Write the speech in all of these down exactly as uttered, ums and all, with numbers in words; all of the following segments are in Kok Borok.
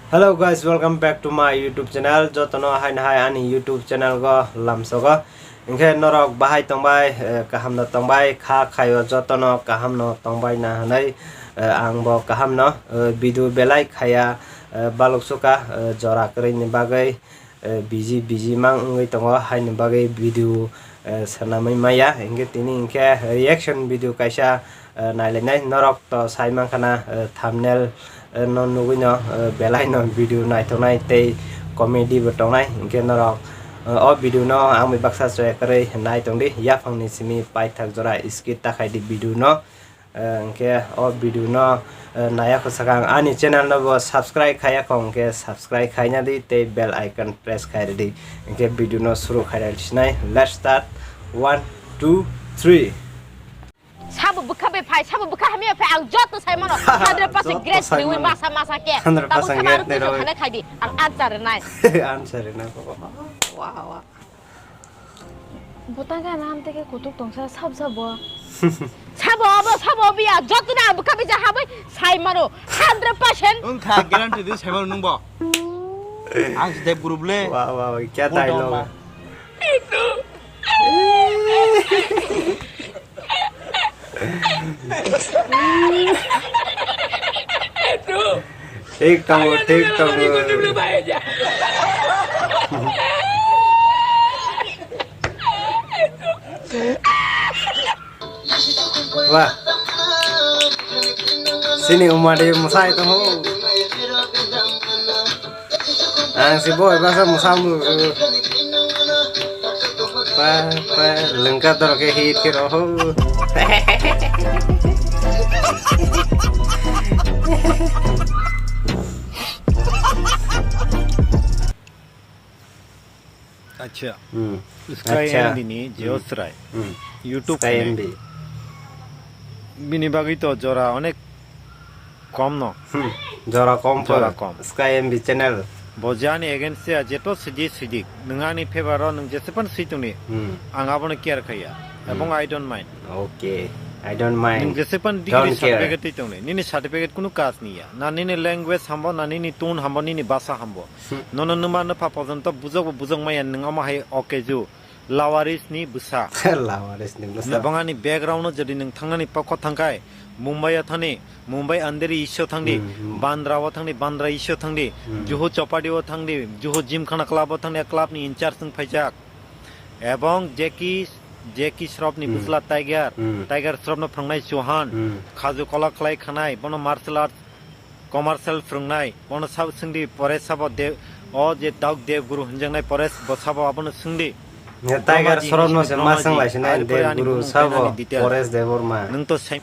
Hello guys, welcome back to my YouTube channel. Jotono haino hai ani YouTube channel go lamsogo. Hinkhe norok bahai tongbai, eh, kaham no tongbai, kha khaio jotono kaham no tongbai na hinwi, eh, ang bo kaham no, eh, video belai khaya, eh, baluk suka, eh, jora kwrwi ni bagwi, eh, busy, busy mang wngwi tongo, haini bagwi video, eh, swnamwi maya. Hinkhe tini hinkhe reaction video kaisa, eh, nailainai. Norok to sai mankha na, eh, thumbnail, eh, no nugwi no, eh, belai no video naithoknai tei comedy bo tongnai. Hinkhe norok, eh, o video no ang bai baksa chaya kwrwi nai tongdi. Yaphangni simi paithak jora skip ta khaidi video no. Eh, hinkhe o video no, eh, naya kho sakang ani channel no bo subscribe khaya kho, hinkhe subscribe khaina di tei bell icon press khai di. Hinkhe video no suru khai sinai. Let's start. One, two, three. Sabo bwkha bai phai, sabo bwkha hamya phai, ang joto sai mano. Hundred percent Joto great sai nwi mano. Masa masa khe. Hundred percent great nwi rwi. Khana khai di, ang answer nai. Answer nai. Wah, wah. Botang khe anam teke kutuk tongsa sab sabo. Sabo abo, sabo biya, joto na bwkha bai ja habai sai mano. Hundred percent. Wng kha, guarantee di sai mano nung bo. Ang se Dev Guru le. Wah, wah, wah, kya dialogue. Thik tongo, thik tongo. Wah. Sini umadi musai tongo. Ang si boy basa musamu. Pa, pa, lengka dor ke hit ke roho. Acha. Hmm. Sky Acha. M B ni Hmm. Jeo Srai. Hmm. YouTube Sky channel. M B. Bini bagwi to jora onek kom no. Hmm. Jora kom Jora pho. Kom. Sky M B channel. Bo jani against ya jeto sidi sidik. Nwng ani favor o nwng jesepan situngni. Hmm. Ang abono care khaya. Hmm. Ebong I don't mind. Okay. I don't mind. Nwng jesepan degree Don't care. Certificate twi tongni. Nini certificate kunu kaj niya. Na nini language hambo, na nini tone hambo, nini basa hambo. Hmm. Nono numa nupha pojonto bujokbo bujok maya nwng omo hai okay ju. Lawaris ni bwsa. Lawaris ni bwsa. Nwng bangani background no jodi nwng thangnani pokho thangkhai, Mumbai o thani, Mumbai Andheri East o thangdi, Hmm, hmm. Bandra o thangdi, Bandra East o thangdi, Hmm. Juhu Chowpatty o thangdi, Juhu Gymkhana Club o thangdi, club ni in charge nwng phaijak. Ebong Jackie, Jackie Shroff ni Hmm. Bwsla Tiger, Hmm. Tiger Shroff no phwngnai Chauhan, Hmm. Khaju Kola khlai khanai, bono martial arts commercial phwrwngnai, bono sabo swngdi, Paresh sabo de-, o je Dauk Dev Guru hwnjaknai Paresh, bo sabo abono swngdi. Ya, Tiger Brahmaji Shroff no hinwi se ma Brahmaji. Swng lai sinai, Ari pore Dev ani Guru bumung sabo, khainani detail. Paresh Debbarma. Nwng to sai-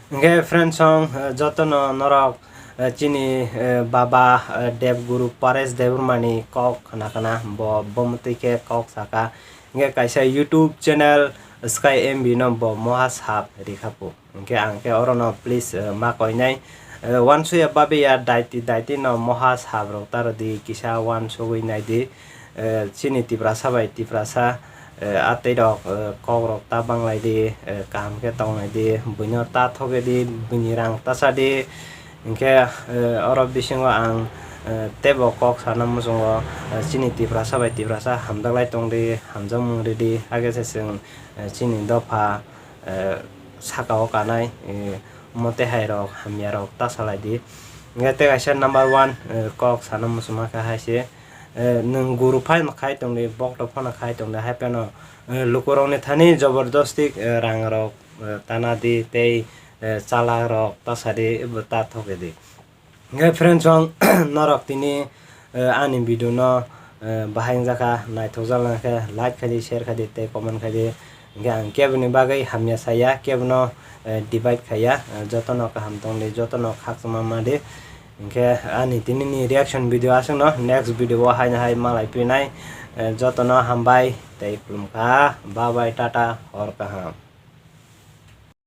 Hinkhe friends song, eh, jotono norok, eh, chini, eh, baba, eh, Dev Guru Paresh Debbarma ni kok khna khna, bo, bo mwtwi khe kok saka. Hinkhe kaisa YouTube channel Sky M B no bo moha sap rikha pu. Hinkhe ang khe orono please, eh, ma koinai, eh, uansukya babiya daiti daiti no moha sap rok ta rwdi kisa uansugwi naidi, eh, chini Tiprasa bai Tiprasa, eh, a tei rok, eh, kok rok ta banglai di, eh, kaham khe tongnai di, buino ta thogwi di, buini rang ta cha di. Hinkhe, eh, oro bisingo ang, eh, teibo kok sana muchungo, eh, chini Tiprasa bai Tiprasa hamjaklai tongdi, hamjakmung ridi, hakhe se chwng, eh, chini dopha, eh, saka o kanai, eh, omo tei hai rok hamya rok ta salai di. Hinkhe tei kaisa number one, eh, kok sana muchungma khe hai se, eh, nwng guru phano khai tongdi, bokto phano khai tongdi, hai phano, eh, lukurokni thani jobordostik, eh, rang rok, eh, tana di tei, eh, chala rok ta sa di, ebo ta thok di. Hinkhe friends song, norok tini, eh, ani video no, eh, bahai wngjakha, naithokjak wngkha khe like khai di, share khai di tei comment khai di. Hinkhe ang keboni bagwi hamya saya, kebono, eh, divide khaiya, eh, jotono kaham tong di, jotono khakchangma ma di. Hinkhe ani tini ni reaction video aswkno, next video o haino hai malai phinai, eh, jotono hambai tei khulumkha, bye bye, tata, hor kaham.